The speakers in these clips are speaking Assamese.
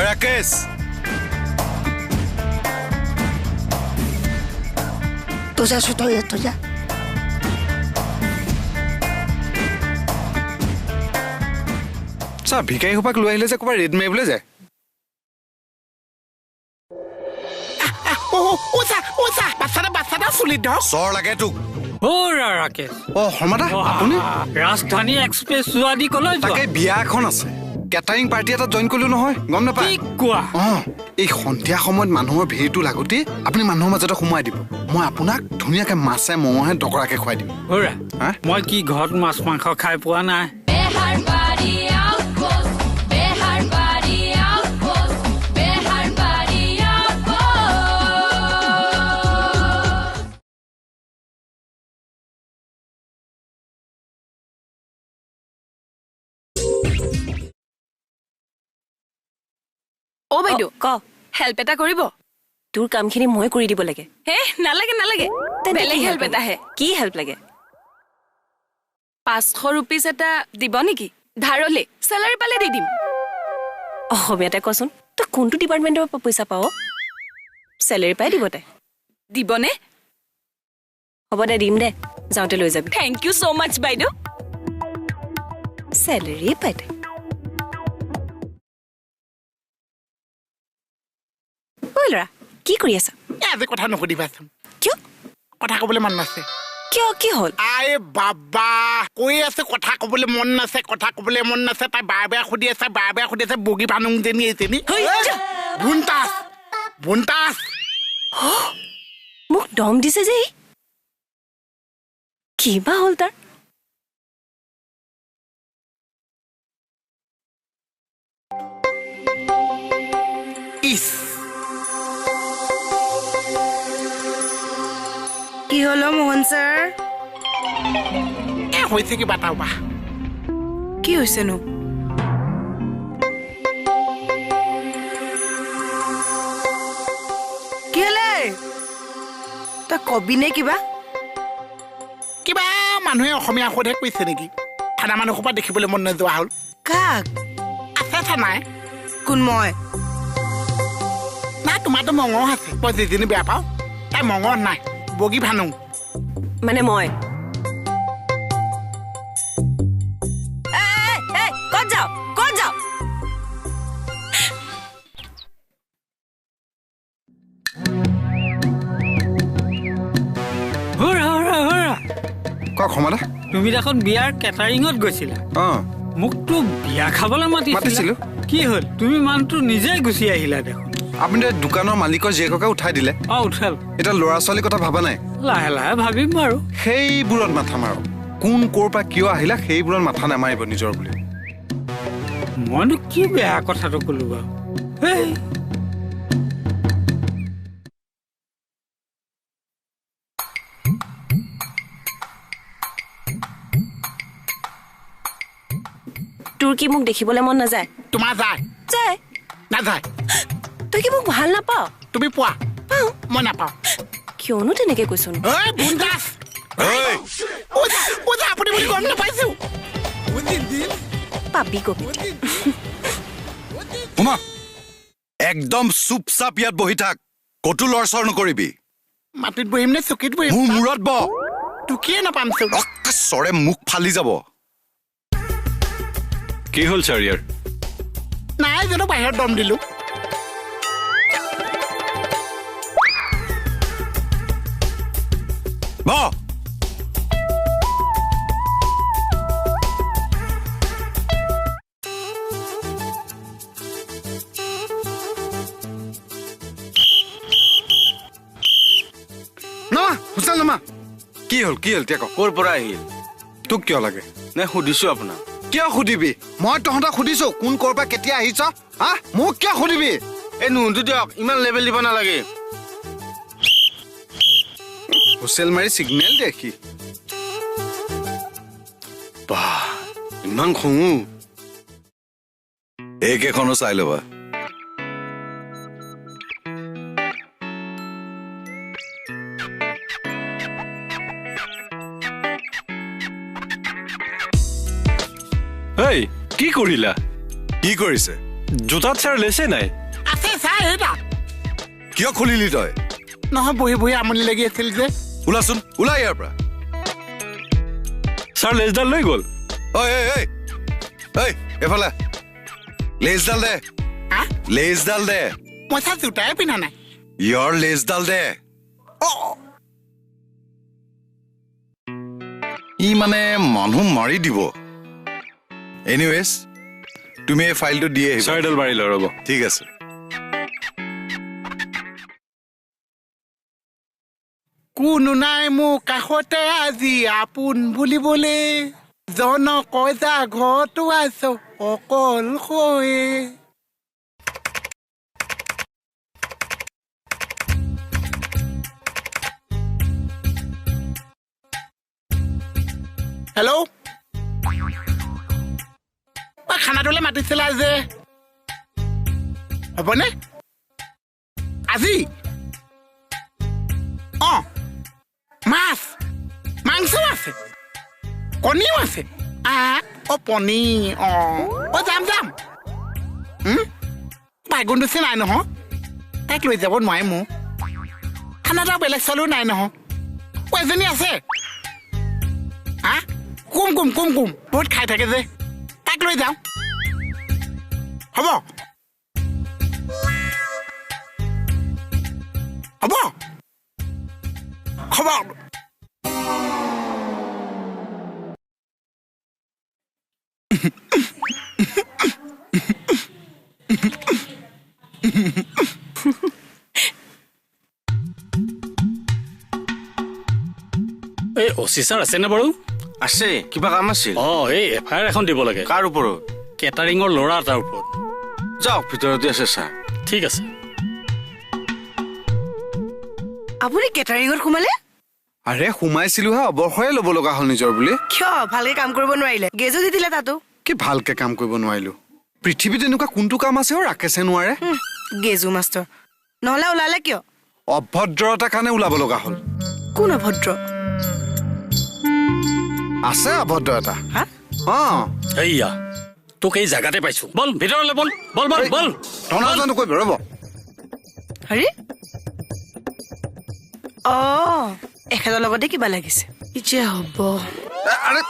ৰাকেশ তই যা তই তই যা। চা ভিকাৰী সোপাক লৈ আহিলে যে ক'ৰবাত ৰেড মাৰিবলৈ যায়। চৰ লাগে তোক। ৰাজধানী এক্সপ্ৰেছ যোৱা দি ক'লৈ তাকে বিয়া এখন আছে, কেটাৰিং পাৰ্টি এটা জইন কৰিলো নহয়, গম নাপায়। কোৱা এই সন্ধিয়া সময়ত মানুহৰ ভিৰটো লাগোতে আপুনি মানুহৰ মাজতে সোমাই দিব, মই আপোনাক ধুনীয়াকে মাছে মঙহে ডকৰাকে খুৱাই দিম। মই কি ঘৰত মাছ মাংস খাই পোৱা নাই? অ বাইদেউ ক, হেল্প এটা কৰিব? তোৰ কামখিনি মই কৰি দিব লাগে। হে নালাগে নালাগে, বেলেগ হেল্প এটাহে। কি হেল্প লাগে? 500 ৰুপিজ এটা দিব নেকি ধাৰলে? চেলাৰী পালে দি দিম। অসমীয়াতে কচোন, তই কোনটো ডিপাৰ্টমেণ্টৰ পৰা পইচা পাৱ? চেলাৰী পাই দিব তাই। দিবনে? হ'ব দে, দিম দে, যাওঁতে লৈ যাবি। Thank you so মাছ বাইদেউ। চেলাৰীয়ে পাই তাই। ঐ ল'ৰা, কি কৰি আছা? আজি কথা নুসুধিবাচোন। কিয়? কথা ক'বলৈ মন নাছে। কিয়, কি হ'ল? আই বাবা, কৈ আছে কথা ক'বলৈ মন নাছে, কথা ক'বলৈ মন নাছে, তাই বাৰে বাৰে সুধি আছে, বাৰে বাৰে সুধি আছে, বগী বানুংজনী এইজনী। বুনতাচ বুনতাচ। মোক দম দিছে যে ই। কি বা হ'ল তাৰ? ইছ কি হল মোহন ছাৰ? এ হৈছে কিবা এটা। কি হৈছেনো? কি হলে তই কবি নে কিবা? কিবা মানুহে অসমীয়া সোধে কৈছে নেকি? থানা মানুহৰ পৰা দেখিবলৈ মন নোযোৱা হ'ল। কাক? আছে থানাই। কোন? মই নাই, তোমাৰতো মঙহ আছে। মই যিজনী বেয়া পাওঁ তাই মঙহ নাই, বগী ভানু। মানে মই? ক'ত যাওঁ, ক'ত যাওঁ? কওক শৰ্মাদা। তুমি দেখোন বিয়াৰ কেটাৰিঙত গৈছিলা। মোকতো বিয়া খাবলৈ মাতিছিলো। কি হ'ল, তুমি মানুহটো নিজে গুচি আহিলা দেখোন? আপুনি দোকানৰ মালিকৰ জীয়েককে উঠাই দিলে। অ উঠাল। এতিয়া ল'ৰা ছোৱালীৰ কথা ভাবা নাই? লাহে লাহে ভাবিম বাৰু। সেইবোৰত মাথা মাৰক, কোন ক'ৰ পৰা কিয় আহিলা সেইবোৰত মাথা নামাৰিব নিজৰ বুলি। মইনো কি বেয়া কথাটো ক'লো বাৰু? এই তোৰ কি মোক দেখিবলৈ মন নাযায়? তোমাৰ যায়? যায়। নাযায়। তই কি মোক ভাল নাপাৱ? তুমি পোৱা? পাওঁ। মই নাপাওঁ। কিয়নো তেনেকে কৈছোন? পাবি কবি। একদম চুপ চাপ ইয়াত বহি থাক, ক'তো লৰচৰ নকৰিবি। মাটিত বহিম নে চকীত বহিম? মোৰ মূৰত বহ। টুকিয়ে নাপাম চৰে মুখ ফালি যাব। কি হ'ল ছাৰ ইয়াৰ? নাই জানো, বাহিৰত দম দিলো। কি হ'ল, কি হ'ল এতিয়া ক'ৰ পৰা আহিল? তোক কিয় লাগে? নাই সুধিছো আপোনাক। কিয় সুধিবি? মই তহঁতক সুধিছো কোন ক'ৰ পৰা কেতিয়া আহিছ। হা, মোক কিয় সুধিবি? এই নুহটো দিয়ক, ইমান লেভেল দিব নালাগে। হুচেল মাৰি চিগনেল দেখি। বাহ, ইমান খঙো। এইকেইখনো চাই ল'বা। এই কি কৰিলা? কি কৰিছে? জোতাত ছাৰ লেছে নাই। আছে ছাৰ, এইটা। কিয় খুলিলি তই? নহয়, বহি বহি আমনি লাগি আছিল যে। ওলাচোন, ওলা ইয়াৰ পৰা। ছাৰ লেচডাল লৈ গ'ল। ঐ ঐ ঐ, এইফালে লেচডাল দে, লেচডাল দে। মই ছাৰ জোতাই পিন্ধা নাই। ইয়াৰ লেচডাল দে। ই মানে মানুহ মাৰি দিব। এনিৱেজ, তুমি এই ফাইলটো দি আহিবা। ছাৰ এডাল মাৰি লওঁ ৰ'ব। ঠিক আছে। কোনো নাই মোৰ কাষতে আজি আপোন বুলিবলে, জন কয়জা ঘৰতো আছ অকলশৰে। হেল্ল', খানাটোলৈ মাতিছিলা যে, হ'বনে আজি? অঁ, মাছ মাংসও আছে, কণীও আছে। অ' পনীৰ। অঁ অ' যাম যাম। বাইগুণ বেছি নাই নহয়, তাইক লৈ যাব নোৱাৰিম। মোৰ খানাত আৰু বেলেগ ছোৱালীও নাই নহয়। অ' এজনী আছে, হা কুম কুম কুম কুম বহুত খাই থাকে যে, তাইক লৈ যাওঁ। হ'ব হ'ব হ'ব। এই অচি ছাৰ আছেনে বাৰু? আছে। কিবা কাম আছিল? অঁ, এই এফ I R এখন দিব লাগে। কাৰ ওপৰত? কেটাৰিঙৰ ল'ৰা এটাৰ ওপৰত। যাওক, ভিতৰতে আছে ছাৰ। ঠিক আছে। আপুনি কেটাৰিঙত সোমালে? আৰে সোমাইছিলোহে, অৱসৰে ল'ব লগা হ'ল নিজৰ বুলি। কিয় ভালকে কাম কৰিব নোৱাৰিলে? গেজো দি দিলে তাতো। কি ভালকে কাম কৰিব নোৱাৰিলো? পৃথিৱীত এনেকুৱা কোনটো কাম আছে ৰাকেশে নোৱাৰে? গেজু মাষ্টৰ নহ'লে ওলালে কিয়? অভদ্ৰতাৰ কাৰণে ওলাব লগা হ'ল। কোন অভদ্ৰ? আছে অভদ্ৰ এটা। অঁ, এইয়া তোক এই জেগাতে পাইছো। বল ভিতৰলৈ, বল বল বল বল। টনা নকৰিব, ৰ'ব। হেৰি, অঁ, এখেতৰ লগতে কিবা লাগিছে। যে হ'ব। আৰে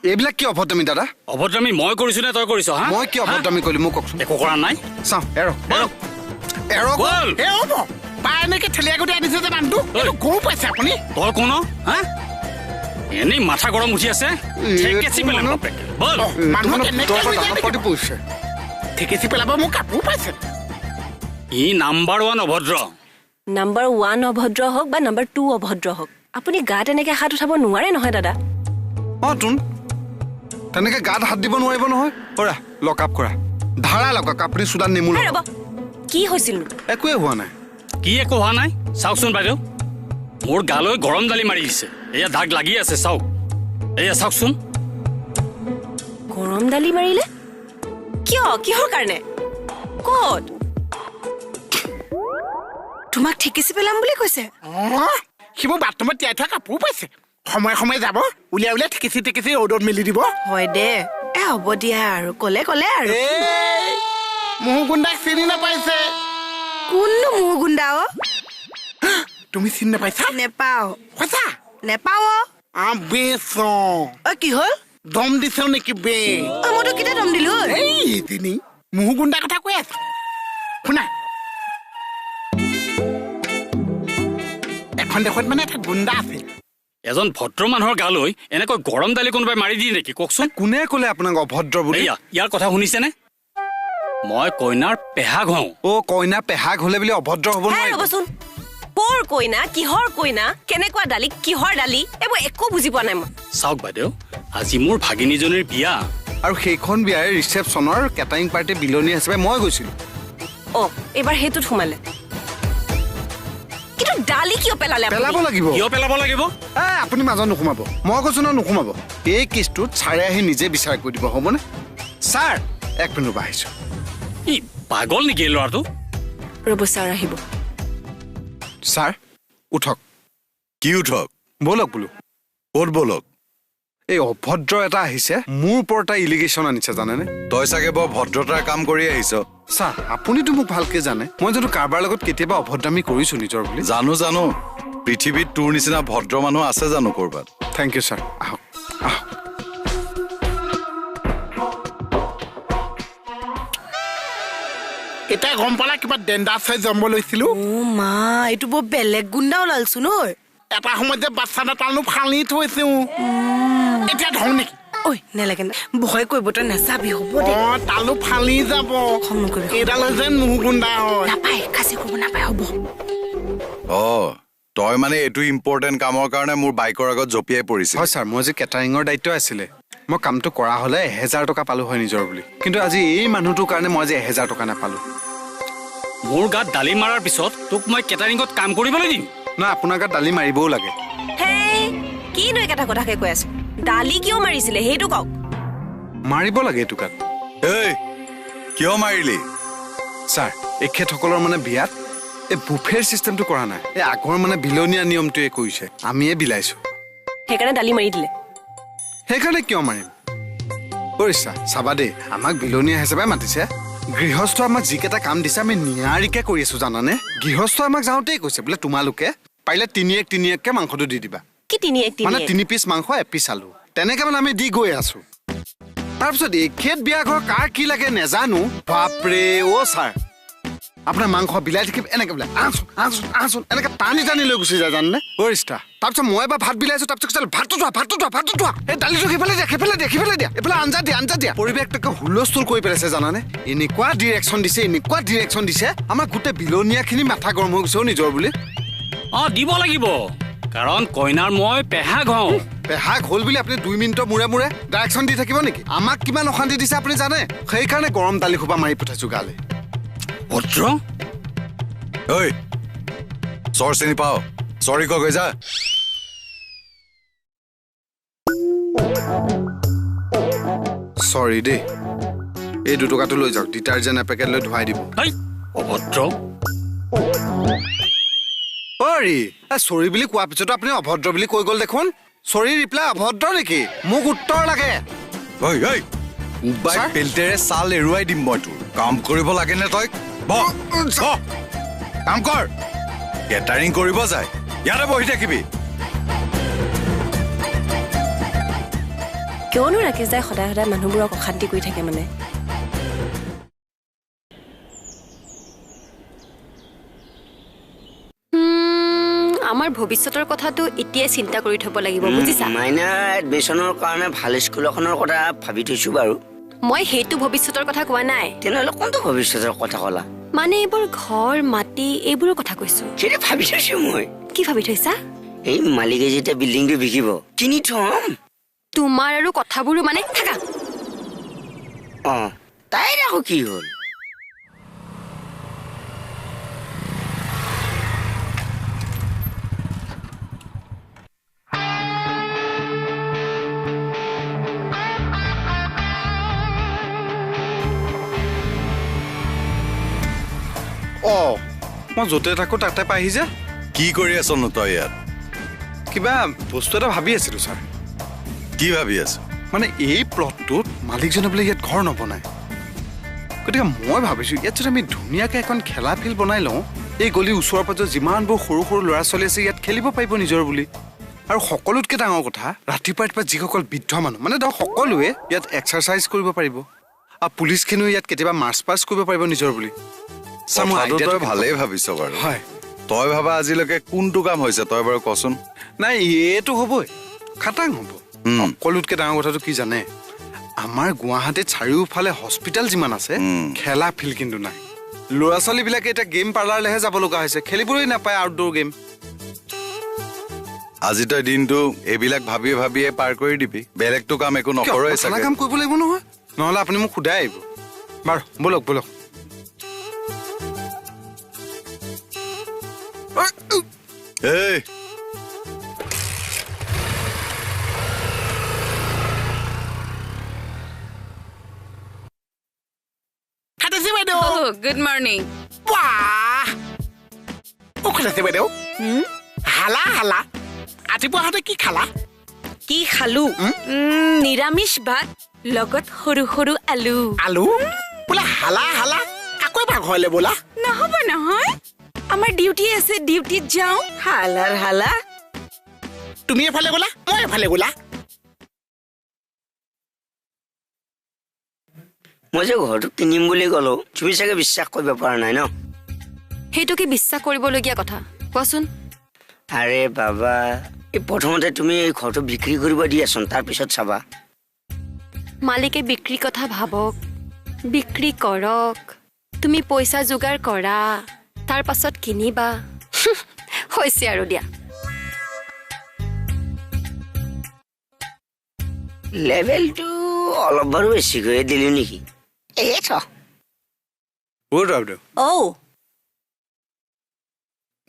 এইবিলাক কি অভদ্ৰামি দাদা? অভদ্ৰামি মই কৰিছো নে তই কৰিছ? হা, মই কি অভদ্ৰামি কৰিলো মোক কওকচোন? একো কৰা নাই। চাওঁ, এৰক এৰক এৰক। এই হ'ব, বা এনেকে ঠেলিয়া গুটি আনিছে যে মানুহটো, এইটো গৰু পাইছে আপুনি? তই কোন? হা, এনেই মাথা গৰম উঠি আছে। ঠেকেচি পেলাম বাপেকে। বল। মানুহ কেনেকে লৈ যায় নেকি? ঠেকেচি পেলাব মোৰ কাপোৰ পাইছে। ই নাম্বাৰ 1 অভদ্ৰ। নাম্বাৰ 1 অভদ্ৰ হওক বা নাম্বাৰ 2 অভদ্ৰ হওক, আপুনি গাত এনেকে হাত উঠাব নোৱাৰে নহয় দাদা। অঁ তোন, তেনেকে গাত হাত দিব নোৱাৰিব নহয়। কৰা, লক আপ কৰা, ধাৰা লগাওক আপুনি। চুদান নেমু ৰ'ব, কি হৈছিল? একোৱে হোৱা নাই। কি একো হোৱা নাই? চাওকচোন বাইদেউ, মোৰ গালৈ গৰম দালি মাৰি দিছে। এয়া দাগ লাগি আছে, চাওক। এয়া চাওকচোন। গৰম দালি মাৰিলে কিয়? কিহৰ কাৰণে? ক'ত? তোমাক ঠেকেচি পেলাম বুলি কৈছে। সি মোৰ বাথৰুমত তিয়াই থোৱা কাপোৰ পাইছে। সময়ে সময়ে যাব, উলিয়াই উলিয়াই ঠেকেচি ঠেকেচি ৰ'দত মেলি দিব। হয় দে। এ হ'ব দিয়া আৰু, ক'লে ক'লে আৰু। মহু গুণ্ডাক চিনি নাপাইছে। কোননো মহু গুণ্ডা? অ, তুমি চিনি নাপাইছা? নেপাওঁ। সঁচা? নেপাওঁ। অ, কি হ'ল? দম দিছ নেকি বে? অ, মইতো কেতিয়া দম দিলো? এই তিনি মহু গুণ্ডাৰ কথা কৈ আছো, শুনা। এখন দেশত মানে এটা গুণ্ডা আছিল। এজন ভদ্ৰ মানুহৰ গালৈ এনেকৈ গৰম দালি কোনোবাই মাৰি দিয়ে নেকি কওকচোন? কোনে ক'লে আপোনাক অভদ্ৰ বুলি? ইয়াৰ কথা শুনিছেনে? মই কইনাৰ পেহাগ হওঁ। অ, কইনাৰ পেহাগ হ'লে বুলি অভদ্ৰ হ'ব নোৱাৰি। ৰ'বচোন, ক'ৰ কইনা, কিহৰ কইনা, কেনেকুৱা দালি, কিহৰ দালি, এইবোৰ একো বুজি পোৱা নাই মই। চাওক বাইদেউ, আজি মোৰ ভাগিনীজনীৰ বিয়া, আৰু সেইখন বিয়াৰ ৰিচেপশ্যনৰ কেটাৰিং পাৰ্টি বিলনী হিচাপে মই গৈছিলো। অ, এইবাৰ সেইটোত সোমালে। কিন্তু দালি কিয় পেলালে? পেলাব লাগিব। কিয় পেলাব লাগিব? এ আপুনি মাজত নোসোমাব, মই কৈছো ন নোসোমাব। এই কেছটোত ছাৰে আহি নিজে বিচাৰ কৰি দিব, হ'বনে ছাৰ? এক মিনিট ৰ'বা, আহিছো। ই পাগল নেকি এই ল'ৰাটো? ৰ'ব, ছাৰ আহিব। ছাৰ উঠক। কি উঠক? ব'লক বোলো। ক'ত ব'লক? এই অভদ্ৰ এটা আহিছে মোৰ ওপৰত এটা ইলিগেশ্যন আনিছে জানেনে? তই চাগে বৰ ভদ্ৰতাৰ কাম কৰি আহিছ। ছাৰ আপুনিতো মোক ভালকে জানে, মই জানো কাৰোবাৰ লগত কেতিয়াবা অভদ্ৰামি কৰিছো নিজৰ বুলি? জানো জানো, পৃথিৱীত তোৰ নিচিনা ভদ্ৰ মানুহ আছে জানো ক'ৰবাত? Thank U sir. আহক আহক। এতিয়া গম পালা কিবা ডেণ্ডাছ হৈ জন্ম লৈছিলো। অ' মা, এইটো বৰ বেলেগ গুণ্ডা ওলালচোন ঐ। এটা সময়ত যে বাচ্ছা এটা ফালি থৈছো, এতিয়া ধৰো নেকি? ঐ নেলাগে, ভয় কৰিব, তই নাচাবি, হ'ব দে। তালো ফালি যাব, এইডাল যেন মোৰ গুণ্ডা হয়। নাপায়, কাচি কৰিব নাপায়, হ'ব। অ তই মানে এইটো ইম্পৰ্টেণ্ট কামৰ কাৰণে মোৰ বাইকৰ আগত জঁপিয়াই পৰিছিল? হয় ছাৰ, মই যে কেটাৰিঙৰ দায়িত্ব আছিলে, মই কামটো কৰা হ'লে 1000 টকা পালো হয় নিজৰ বুলি, কিন্তু আজি এই মানুহটোৰ কাৰণে মই আজি 1000 টকা নাপালো। মোৰ গাত দালি মাৰাৰ পিছত তোক মই কেটাৰিঙত কাম কৰিবলৈ দিম? না, আপোনাৰ গাত দালি মাৰিবও লাগে। হেই, কিনো একেটা কথাকে কৈ আছ? দালি কিয় মাৰিছিলে সেইটো কওক। মাৰিব লাগে এইটো গাত। এই কিয় মাৰিলি? ছাৰ, এখেতসকলৰ মানে বিয়াত এই বুফেৰ চিষ্টেমটো কৰা নাই, এই আগৰ মানে বিলনীয়া নিয়মটোৱে কৰিছে, আমিয়ে বিলাইছো, সেইকাৰণে দালি মাৰি দিলে। সেইকাৰণে কিয় মাৰিম? কৰিছা চাবা দেই, আমাক বিলনীয়া হিচাপে মাতিছে, গৃহস্থ আমাক যিকেইটা কাম দিছে আমি নিয়াৰিকে কৰি আছো জানানে? গৃহস্থ আমাক যাওঁতেই কৈছে বোলে তোমালোকে পাৰিলে তিনি এক তিনি এককে মাংসটো দি দিবা। কি তিনি এক তিনি? মানে 3 পিচ মাংস 1 পিচ আলু, তেনেকে মানে আমি দি গৈ আছো। তাৰপিছত এখেত বিয়া ঘৰ কাৰ কি লাগে নেজানো। বাপৰে অ' ছাৰ, আপোনাৰ মাংস বিলাই থাকিব এনেকে বোলে আহচোন আহচোন আহচোন এনেকে টানি টানি লৈ গুচি যায় জানেনে বৰিষ্ঠা। তাৰপিছত মই এবাৰ ভাত বিলাইছো, তাৰপিছত কৈছে ভাতটো থোৱা ভাতটো থোৱা ভাতটো থোৱা, এই দালিটো সেইফালে দিয়া সেইফালে দিয়া সেইফালে দিয়া, এইফালে আঞ্জা দিয়া আঞ্জা দিয়া, পৰিৱেশটোকে হুলস্থুল কৰি পেলাইছে জানানে? এনেকুৱা ডিৰেকশ্যন দিছে, এনেকুৱা ডিৰেকশ্যন দিছে, আমাৰ গোটেই বিলনীয়াখিনি মাথা গৰম হৈ গৈছে নিজৰ বুলি। অঁ দিব লাগিব, কাৰণ কইনাৰ মই পেহাক হওঁ। পেহাক হ'ল বুলি আপুনি 2 মিনিটৰ মূৰে মূৰে ডাইৰেকশ্যন দি থাকিব নেকি? আমাক কিমান অশান্তি দিছে আপুনি জানে? সেইকাৰণে গৰম দালি সোপা মাৰি পঠাইছো গালে। ভদ্ৰ ঐ, চৰ চিনি পাও? চৰি কগৈ যা। চৰি দেই, এই 2 টকাটো লৈ যাওক, ডিটাৰজেণ্ট এপেকেট লৈ ধুৱাই দিব। অভদ্ৰ। অৰি চৰি বুলি কোৱাৰ পিছতো আপুনি অভদ্ৰ বুলি কৈ গ'ল দেখোন। চৰি ৰিপ্লাই অভদ্ৰ নেকি? মোক উত্তৰ লাগে। ঐ ঐ, কোবাই পেল্টেৰে ছাল এৰুৱাই দিম মই তোৰ। কাম কৰিব লাগে নে তই? কাম কৰ, কেটাৰিং কৰিব যায়, ইয়াতে বহি থাকিবি। কিয়নো ৰাকেশ দাই সদায় সদায় মানুহবোৰক অশান্তি কৰি থাকে মানে? আমাৰ ভৱিষ্যতৰ কথাটো এতিয়াই চিন্তা কৰি থব লাগিব, বুজিছা? মাইনাৰ এডমিশ্যনৰ কাৰণে ভাল স্কুল এখনৰ কথা ভাবি থৈছো বাৰু। মই সেইটো ভৱিষ্যতৰ কথা কোৱা নাই। তেনেহ'লে কোনটো ভৱিষ্যতৰ কথা ক'লা? মানে এইবোৰ ঘৰ মাটি এইবোৰৰ কথা কৈছো। সেইটো ভাবি থৈছো মই। কি ভাবি থৈছা? এই মালিকে যেতিয়া বিল্ডিংটো বিকিব কিনি থম। তোমাৰ আৰু কথাবোৰো মানে থাকা। অঁ, তাইৰ আকৌ কি হ'ল? অঁ, মই য'তে থাকোঁ তাতে পাইহি যে। কি কৰি আছনো তই ইয়াত? কিবা বস্তু এটা ভাবি আছিলোঁ ছাৰ। কি ভাবি আছ? মানে এই প্লটটোত মালিকজনে বোলে ইয়াত ঘৰ নবনায়, গতিকে মই ভাবিছোঁ ইয়াত যদি আমি ধুনীয়াকৈ এখন খেলা ফিল্ড বনাই লওঁ, এই গলিৰ ওচৰৰ পাজৰ যিমানবোৰ সৰু সৰু ল'ৰা ছোৱালী আছে ইয়াত খেলিব পাৰিব নিজৰ বুলি। আৰু সকলোতকৈ ডাঙৰ কথা, ৰাতিপুৱা ৰাতিপুৱা যিসকল বৃদ্ধ মানুহ মানে ধৰক সকলোৱে ইয়াত এক্সাৰচাইজ কৰিব পাৰিব, আৰু পুলিচখিনিও ইয়াত কেতিয়াবা মাৰ্চ পাছ কৰিব পাৰিব নিজৰ বুলি। তই ভালেই ভাবিছ বাৰু। হয়, তই ভাবা আজিলৈকে কোনটো কাম হৈছে তই বাৰু কচোন? নাই, এইটো হ'বই, খাটাং হ'ব। সকলোতকৈ ডাঙৰ কথাটো কি জানে, আমাৰ গুৱাহাটীত চাৰিওফালে হস্পিটেল যিমান আছে, খেলা ফিল্ড কিন্তু নাই। ল'ৰা ছোৱালীবিলাকে এতিয়া গেম পাৰ্লাৰলৈহে যাব লগা হৈছে, খেলিবলৈ নাপায় আউটড'ৰ গেম। আজি তই দিনটো এইবিলাক ভাবি ভাবিয়ে পাৰ কৰি দিবি, বেলেগটো কাম একো নকৰই চাগে। কাম কৰিব লাগিব নহয়, নহ'লে আপুনি মোক সোধাই আহিব। বাৰু ব'লক ব'লক। এই গুড মৰ্ণিং। বাইদেউ, হালা হালা ৰাতিপুৱা হতে কি খালা? কি খালো? নিৰামিষ ভাত লগত সৰু সৰু আলু। আলু বোলা হালা হালা আকৌ এবাৰ ঘৰলৈ বোলা। নহ'ব নহয়, আমাৰ ডিউটি আছে, ডিউটিত যাওঁ। হালাৰ হালা। তুমি এফালে গ'লা, মই এফালে গ'লা। মই যে ঘৰটো কিনিম বুলি ক'লো, তুমি চাগে বিশ্বাস কৰিব পৰা নাই ন? সেইটো কি বিশ্বাস কৰিবলগীয়া কথা কোৱাচোন? আৰে বাবা, এই প্ৰথমতে তুমি এই ঘৰটো বিক্ৰী কৰিব দিয়াচোন, তাৰপিছত চাবা। মালিকে বিক্ৰী কথা ভাবক, বিক্ৰী কৰক, তুমি পইচা যোগাৰ কৰা, তাৰ পাছত কিনিবা। হৈছে আৰু দিয়া। লেভেলটো অলপ বাৰু বেছিকৈয়ে দিলো নেকি? এই থ।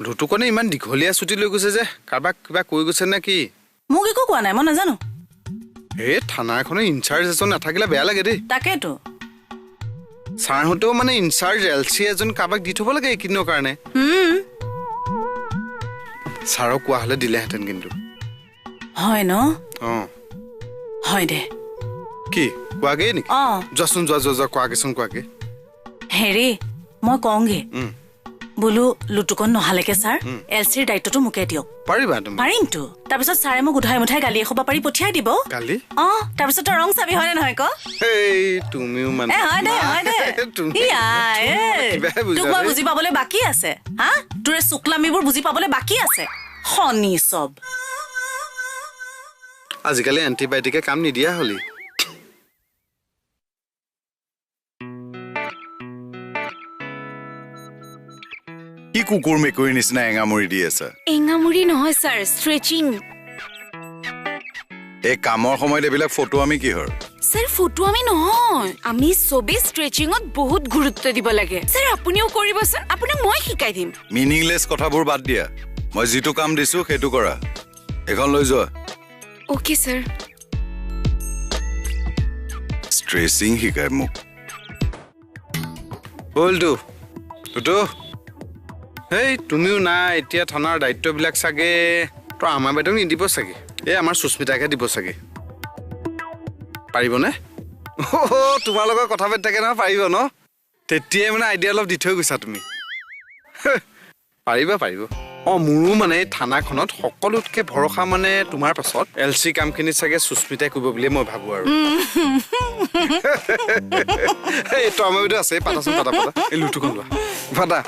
লুটুকনে ইমান দীঘলীয়া ছুটি লৈ গৈছে যে, কাৰোবাক কিবা কৈ গৈছে নে কি? মোক একো কোৱা নাই, মই নাজানো। এই থানা এখনৰ ইনচাৰ্জ এজন নাথাকিলে বেয়া লাগে দেই। তাকেতো ছাৰহঁতেও মানে ইনচাৰ্জ এল চি এজন কাৰোবাক দি থ'ব লাগে এইকেইদিনৰ কাৰণে। ছাৰক কোৱা হ'লে দিলেহেঁতেন কিন্তু। হয় ন? অঁ হয় দে। কি কোৱাগেই নেকি? যোৱাচোন, যোৱা যোৱা যোৱা, কোৱাগেচোন, কোৱাগে। হেৰি মই কওঁগে বোলো, লুটুকন নহালৈকে ছাৰ এল চিৰ দায়িত্বটো মোকে দিয়ক। পাৰিবা তুমি? পাৰিমতো। তাৰপিছত ছাৰে মোক উধাই মুঠাই গালি এসোপা পাৰি পঠিয়াই দিব। গালি? অ, তাৰপিছত তই ৰং চাবি, হয়নে নহয় ক? তুমিও মানে। হয় দে, হয় দে। তোক মই বুজি পাবলৈ বাকী আছে। হা, তোৰ এই চুকলামিবোৰ বুজি পাবলৈ বাকী আছে। শনি চব। আজিকালি এণ্টিবায়টিকে কাম নিদিয়া হলি। কি কুকুৰ মেকুৰীৰ নিচিনা এঙামুৰি দি আছা? এঙামুৰি নহয় ছাৰ, ষ্ট্ৰেচিং। এই কামৰ সময়ত এইবিলাক ফটো আমি কিহৰ? ছাৰ ফটো আমি নহয়, আমি চবেই ষ্ট্ৰেচিঙত বহুত গুৰুত্ব দিব লাগে। ছাৰ আপুনিও কৰিবচোন, আপোনাক মই শিকাই দিম। মিনিংলেছ কথাবোৰ বাদ দিয়া, মই যিটো কাম দিছো সেইটো কৰা। এখন লৈ যোৱা। Okay sir. Stretching শিকাই মোক। বলটো টুটু, হেই তুমিও নাই এতিয়া থানাৰ দায়িত্ববিলাক চাগে তই আমাৰ বাইদেউক নিদিব চাগে, এই আমাৰ সুস্মিতাকহে দিব চাগে। পাৰিবনে? অ' তোমাৰ লগত কথা পাতি থাকে নহয়, পাৰিব ন? তেতিয়াই মানে আইডিয়া অলপ দি থৈ গৈছা তুমি। পাৰিবা পাৰিব। অঁ মোৰো মানে এই থানাখনত সকলোতকৈ ভৰসা মানে তোমাৰ পাছত এল চি কামখিনি চাগে সুস্মিতাই কৰিব বুলিয়ে মই ভাবোঁ আৰু। এইটো আমাৰ বাইদেউ আছে, পাতাচোন, পাতা পাতা, এই লুটুখন লোৱা, পাতা।